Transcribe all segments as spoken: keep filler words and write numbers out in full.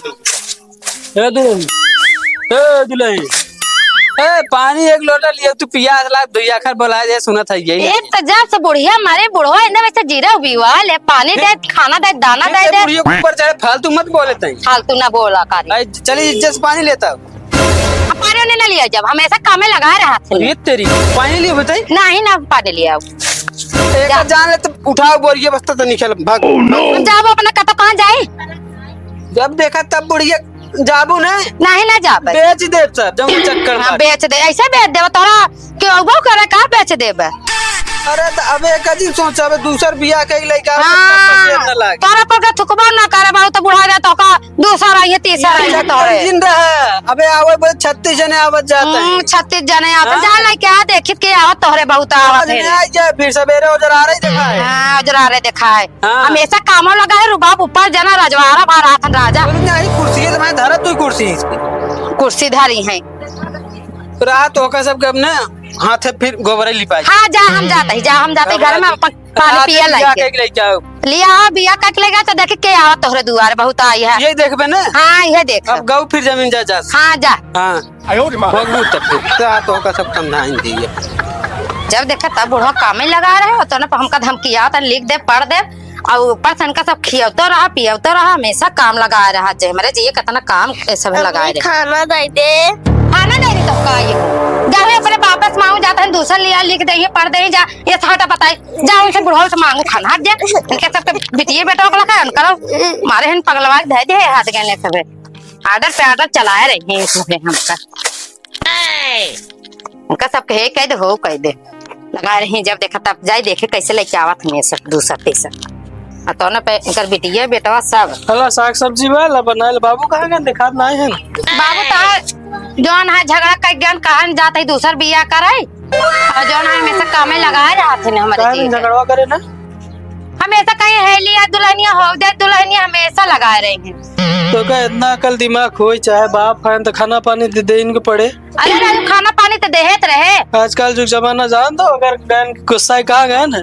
ए दुल्हन, ए दुल्हन, ए पानी एक लोटा लिया, तू पियास लाग, दुई आखर बोला दे, सुनत है यही। एक तो जब से बुढ़िया मरे, बुढ़वा इन्हें वैसे जीरा उबीवा ले, पानी दे, खाना दे, दाना दे दे। बुढ़िया के ऊपर चढ़े, फालतू मत बोले तई। फालतू ना बोला कारी। आई चली इज्जत से पानी लेता। अब पानी उन्हें ना लिया, जब हमेशा कामे लगा रहा था। ये तेरी पानी लियो बताई। नहीं ना पानी लिया। एक जा। जान ले तो उठाओ बोरिया बस्ता तो निकल भाग। Oh, no। हम जाबो अपना कतो कहाँ जाई? जब देखा तब बुढ़िया जाबू ने। नहीं ना जाबे। बेच देब सब, जब चक्कर हाँ, मार। बेच दे, ऐसे बेच देबे तोरा के उबो करे का बेच देबे? अरे तो अबे एक अजीब सोच, अबे दूसर बियाह के लइका हाँ, ना लागे। तोरा पर के थुकबो ना करे, बहुत बुढ़ा जाए तो का दूसर आई है, तीसर आई है तोरे। जिन रहा, अबे आवे बोले छत्तीस जने आवत जात है। हम्म, छत्तीस जने आवत हाँ। जा लइका देखित के आवत तोहरे बहुत आवत है। आई जाए फिर सवेरे उजरा रही देखा है। हाँ, उजरा रही देखा है। हाँ। हमेशा कामो लगा है, रुबाब ऊपर जना रजवाड़ा भा रात राजा। बोले, "नहीं, कुर्सी है तो मैं धरा, तू कुर्सी है इसकी।" कुर्सी धरी है। रात होकर सब गब ने हाथे फिर गोबरे लिपाई। हाँ, जा, हम जाते ही, जा, हम जाते ही, घर में अपन पानी पिए लाइके। बिया के लेके आओ। लिया आओ, बिया काट लेगा तो देखे के आवा तोहरे दुआर, बहुत आई है। ये देखबे ना? हाँ, ये देख। अब गऊ फिर जमीन जा, जा। हाँ, जा। हाँ। आयो रे माँ। भगवू तब फिर। रात होकर सब समझाइन दिए। जब देखे तब बूढ़ा कामे लगा रहे हो, तो ना हमका धमकिया, तो लिख दे, पढ़ दे। और ऊपर से इनका सब खियवतो रहा, पियवतो रहा, हमेशा काम लगा रहा। जे हमारे जी कितना काम ऐसा भी अम्मी, लगाए रहे। खाना दे दे। खाना दे रही तो का ये? जा रे अपने वापस मांगू, जाता है दूसरा लिया, लिख दे, ये पढ़ दे, जा, ये साटा बताई, जा उनसे बुढ़ऊ से मांगू खाना, हट जा। इनके सबके बिटिये बेटा ओकला का, उनका मारे हन पगलवा के धै दे, हाथ गने सबे। Order पे order चलाए रही हैं इसमें हमका। उनका सब कहे कह दे, हो कह दे। लगा रही जब देखा तब जाई देखे कैसे लेके आवत हमें सब दूसर तीसर। आ तौने पे इनकर बिटिया बेटवा सब। हला साग सब्जी बा, ला बनाए ले। बाबू कहाँ गए? देखात नाहीं है। बाबू तो जौन है झगड़ा कर गन कहन जात है दूसर बियाह करे। और जौन है हमेशा कामे लगाए रहत है हमरे काहे जी के। झगड़वा करे ना? हमेशा कहीं हेलिया दुल्हनिया हो जाए, दुल्हनिया हमेशा लगाए रहे हैं। तो का इतना अकल दिमाग होई, चाहे बाप हैं तो खाना पानी दे, दे इनको पड़े। अरे राजू, खाना पानी तो देहत रहे। आजकल जो जमाना जान दो, अगर गैन गुस्सा कहाँ गए ना?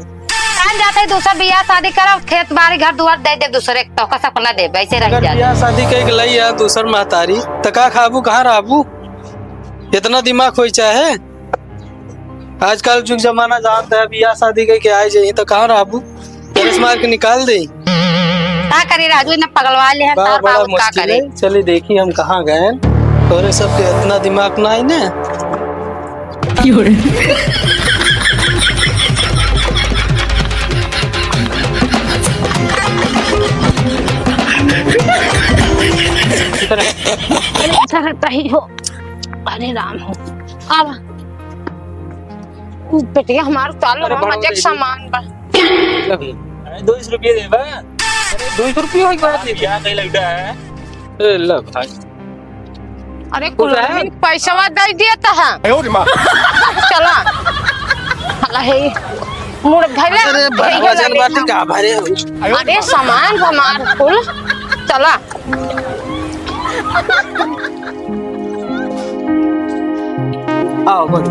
जान जाते ही दूसरा बियाह शादी करो, खेत बाड़ी घर दुआर दे दे दूसरे के, तो का सपना दे, वैसे रह अगर जाते। बियाह शादी कई के लई है दूसर महतारी, तो का खाबू, कहाँ रहबू? इतना दिमाग होई चाहे। आजकल जुग जमाना जानत है, बियाह शादी कई के आए जाई तो कहाँ रहबू? पुलिस मार के निकाल दे। का करी राजू, इन्हें पगलवा ले हैं, बड़ा, तार बड़ा बाबू का मुश्किल करे? है। चली देखी हम कहाँ गए। तोरे सबके इतना दिमाग ना आई ना। अरे, अच्छा रहता ही हो। अरे राम हो। अब उ बेटिया हमार उतार लो, अरे, हम बड़ो मजे के बेटी। सामान बा। अरे, दो सौ रुपये दे बा। अरे, दो सौ रुपये हो गया। क्या नहीं लगता है? ए, लो भाई। अरे, कुछ है? कुल पैसवा दे दिए तो है। आयो रे माँ। चला। हला है। मुड़ धैले। अरे, भरवा जन बाटी का भरे हो? अरे, सामान हमार कुल। चला। आओ, बोल।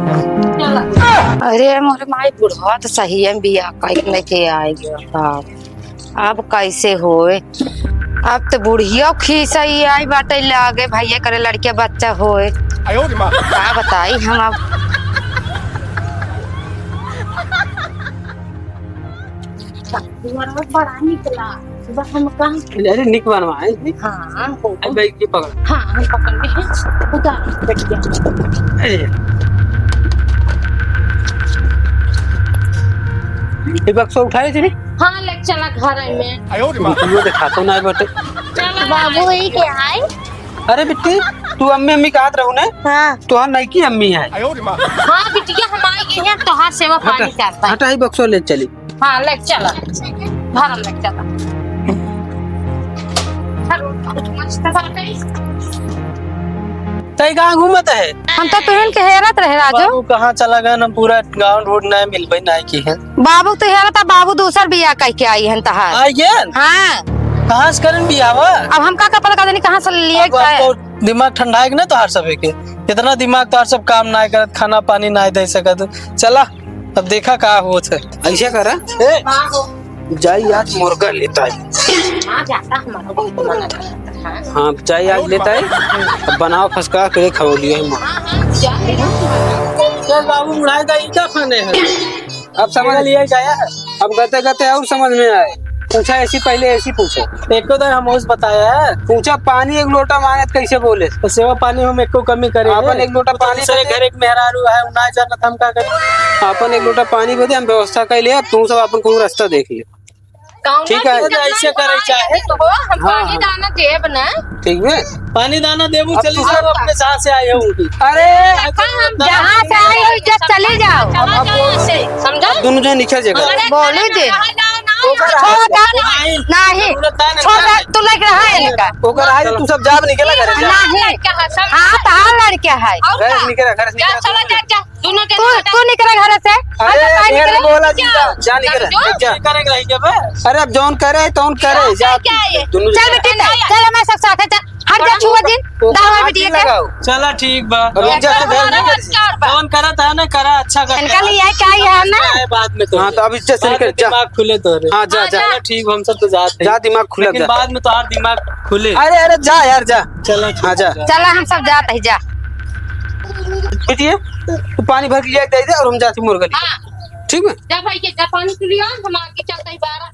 अरे मोरे माई, बुढ़वा तो सही है, बियाह कइके लेके आए गया। अब कैसे होए? अब तो बुढ़िया खीसई आई बाटे, लागे भैया करे लड़किया बच्चा होए। आयो रे माँ। का बताई हम अब। दुआरवा बड़ा निकला। सुबह हम कहाँ अरे, निक बनवाए थे। हाँ, हो। अरे, बैग के पकड़। हाँ, हम पकड़ ले हैं। उतार, बैठ गया। अरे। ये बक्सा उठाए थे नी? हाँ, ले चला घर में। आयो रे माँ। तू देखा तो ना बटे। बाबू, ये क्या है? अरे बिट्टी, तू अम्मी, अम्मी कहत रहू ने? हाँ। तोहार नईकी अम्मी है। आयो रे माँ। हाँ, बिटिया, हम आ गए हैं, तोहार सेवा पानी करता है। हटा, ही बक्सो ले चली। हाँ, ले चला। भरम ले चला। तई कहाँ घूमत है? हम तो तुहिन के हेरत रहे, राजू। बाबू कहाँ चला गए? हम पूरा गाँव ढूंढ, नहीं मिलबे नहीं की है। बाबू तो हेरत है, बाबू दूसर बियाह कह के आई है तहार। आई है? हाँ। कहाँ से करन बियाह बा? अब हम का, का पता, का जानी कहाँ से लिए अब गए। आपको दिमाग ठंडा है कि नहीं तोहार सब के? इतना दिमाग तोहार सब काम ना करत, खाना पानी ना दे सकत। चला। अब देखा का होत है। ऐसे करा, ए, जाई आज मुर्गा लेता है। हाँ, जाता हमारा बहुत मन करता है। हाँ, चाय आज लेता है। अब बनाओ फसका के खवलियो है माँ। चल बाबू, उड़ाए दा, ई का खाने है? अब समझ लिया जाए। अब गते गते और समझ में आए। पूछा ऐसी, पहले ऐसी पूछो। एको तो हम उस बताया है। पूछा पानी एक लोटा मांगे तो कैसे बोले? तो सेवा पानी हम एको कमी करे आपन हैं। एक लोटा वो तो पानी दूसरे करे। घर एक मेहरारू है, उ ना जानत हम का करी। आपन एक लोटा पानी बदे हम व्यवस्था कर लिया, तू सब आपन कहूँ रास्ता देख ले। ठीक है। तो ऐसे करे चाहे। तो हो, हम हाँ, पानी हाँ। दाना देब ना। ठीक बे। पानी दाना देबू, अब चली तू जाओ, सब अपने साथ से आए हो उनकी। अरे, हम जहाँ से आए हो, इज्जत चली जाओ। अब, अब बोल। समझा? अब दोनों जने निकल जाएगा। बोली दे। छोड़ दे। नहीं। नहीं। जरूरत है ना। छोड़ दे, तू लग रहा है इनका। ओकर आज तू सब जाब निकला घर से। नहीं। हाँ, तो हाँ लड़के है। घर से निकला, घर से निकला। दोनों के तू, तू निकल घर से। अरे, हम तो निकल। बोला जी, जा, जा निकल, जा। करेंगे रही के बे? अरे, अब जौन करे, तौन करे, जा। क्या है ये? दोनों चल बेटी, चल, मैं सब साथ है, चल। हट जा, छुआ जिन। दावा बिटिया के। चला, ठीक बा। अब इज्जत से घर निकल। जौन करा था ना, करा, अच्छा कर। इनका लिए क्या ही है ना? बाद में तो। हाँ, तो अब इज्जत से निकल, जा। दिमाग खुले तोरे। हाँ, जा, जा। चला, ठीक, हम सब तो जाते हैं। जा, दिमाग खुले, लेकिन जा। बाद में तो हर दिमाग खुले। अरे, अरे, जा यार, जा। चला, ठीक हाँ, जा। है। चला, हम सब जात है, जा। बेटिए, तू पानी भर के ले दे दे और हम जाती मुर्गा लेके। हाँ। ठीक है? जा भाई, ये जा पानी पी लियो, हम आगे चलते हैं बारह।